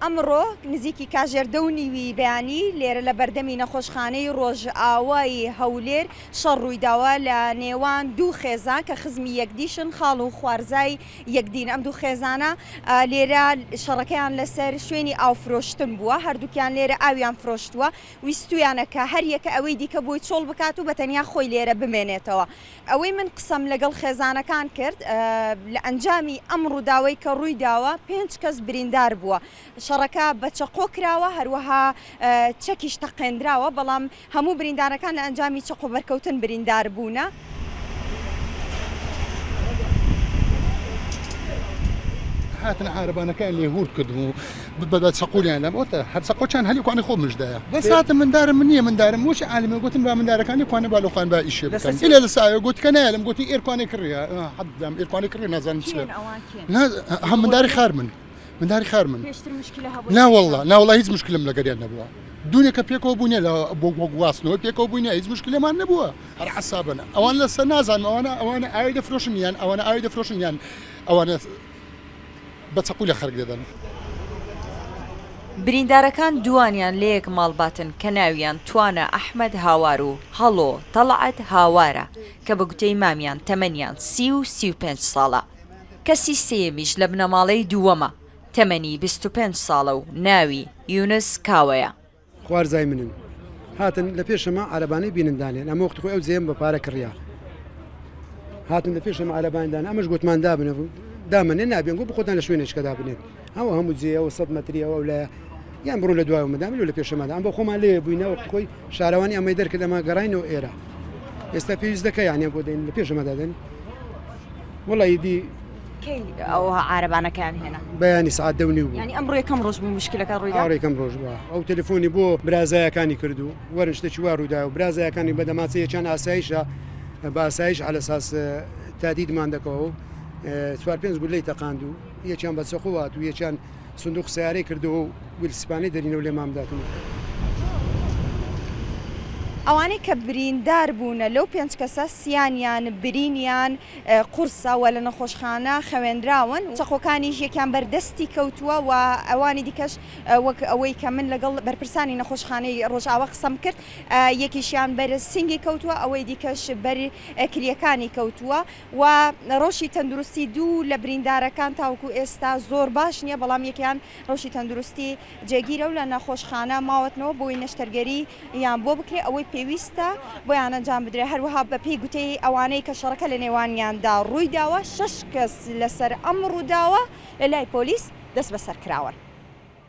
ئەمڕۆ نزیکی کاژێر دە و نیوی بەیانی لێرە لە بەردەمی نەخۆشخانەی ڕۆژئاوای هەولێر شەڕ ڕوویداوە لە نێوان دوو خێزان کە خزمی یەکدیشن خاڵ و خوارزای یەکدین ئەم دوو خێزانە لێرە شەڕەکەیان لەسەر شوێنی ئاو فرۆشتن بووە هەردووکیان لێرە ئاویان فرۆشتووە ویستویانە کە هەریەکە ئەوەی دیکە بۆی چۆڵ بکات و بە تەنیا خۆی لێرە بمێنێتەوە. ئەوەی من قسەم لەگەڵ خێزانەکان کرد، لە ئەنجامی ئەم ڕووداوەی کە ڕوویداوە پێنج کەس بریندار بووە. شەڕەکە بە چەقۆ کراوە، هەروەها چەکیش تەقێندراوە، بەڵام هەموو بریندارەکان لە ئەنجامی چەقۆ بەرکەوتن بریندار بوونە. هاتن عارەبانەکەیان لێ هورد کردم و بە چەقۆلیان لام ئۆتە هەر چەقۆچان هەلی کوانێ خۆ مژدایە بەس هاتم مندارم من نییە مندارم وش عالمە گوتم با مندارەکانی کوانێ با لۆخان با ئیشێ بکەن ئیلە لە سایە گوت کە نایەلم گوتی ئێر کوانێ کڕیە حەد دام ئێر کوانێ کڕیە نازانم چیە نا هەم منداری خار من منداری خار من نا والله نا والله هیچ مشکلم لەگەریان نەبووە دوونێکە پێکەوە بوونە لە بۆ گواستنەوە پێکەوە بووینە هیچ مشکلەمان نەبووە هەر حەسابەنە ئەوان لەسەر نازانم ئەوانە ئەوانە ئاوی دەفرۆشن یان ئەوانە ئاوی دەفرۆشن یان ئەوانە بە چەقو لە خەرک دەدەن. بریندارەکان دووانیان لەیەک ماڵباتن کە ناویان توانا ئەحمەد هاوار و هەڵۆ تەڵعەت هاوارە کە بە گوتەی مامیان تەمەنیان 30 و 35 ساڵە. کەسی سێیەمیش لە بنەماڵەی دووەمە، تەمەنی 25 ساڵە و ناوی یونس کاوەیە. خوارزای منن هاتن لە پێشەمە عەرەبانەی بینن دانێن ئەمە وەختی خۆی ئەو جێم بە پارە کڕیا هاتن لە پێشەمە عەرەبان دان ئەمەش گوتمان دابنێ دامەنێ نابێن گۆ بخۆتان لە شوێنێکە دابنێن ئەوە هەموو جێ ئەوە 100 مەتری ئەوە لایە یان بڕۆ لە دوای مدام لە پێشەمەدا ئەم بۆ خۆمان لێ بووینە وەختی خۆی شارەوانی ئەمەی دەرکرد ئەمە گەڕاینەوە ئێرە ئێستا پێویست دەکە یانە بۆ دەین لە پێشەمەدا دەن وڵی دی کەی ئەو عارەبانەکەیان هێنا؟ بەیانی سەعات دە و نیو بوو. یانی ئەمڕۆ یەکەم ڕۆژ بوو موشکیلەکە ڕوویدا؟ ئاڕ یەکەم ڕۆژ بوو. ئەو تەلەفۆنی بۆ برازایەکانی کرد و وەرن شتێکی وا ڕوویدایە و برازایەکانی بە دەماچە یەکیان ئاسایشە بە ئاسایش عەلەساس تادیدمان دەکەوە و چوار پێنج گولەی تەقاند و یەکیان بە چەقۆ هات و یەکیان سندوق سەیارەی کردەوە و ویلسپانەی دەرینەوە لێمان بداتن. ئەوانەی کە بریندار بوونە لەو پێنج کەسە سیانیان برینیان قورسە و لە نەخۆشخانە خەوێنراون، چەقۆکانیش یەکیان بەر دەستی کەوتووە و ئەوانی دیکەش وەک ئەوەی کە من لەگەڵ بەرپرسانی نەخۆشخانەی ڕۆژئاوا قسەم کرد یەکیشیان بەر سینگی کەوتووە ئەوەی دیکەش بەر کلیەکانی کەوتووە و ڕەوشی تەندروستی دوو لە بریندارەکان تاوەکو ئێستا زۆر باش نییە بەڵام یەکیان ڕەوشی تەندروستی جێگیرە و لە نەخۆشخانە ماوەتنەوە بۆی نەشتەرگەری یان بۆ بکرێت ئەوەی پێویستە بۆیان ئەنجام بدرێت، هەروەها بەپێی گوتەی ئەوانەی کە شەڕەکە لە نێوانیاندا ڕوویداوە شەش کەس لەسەر ئەم ڕووداوە لە لای پۆلیس دەستبەسەر کراون.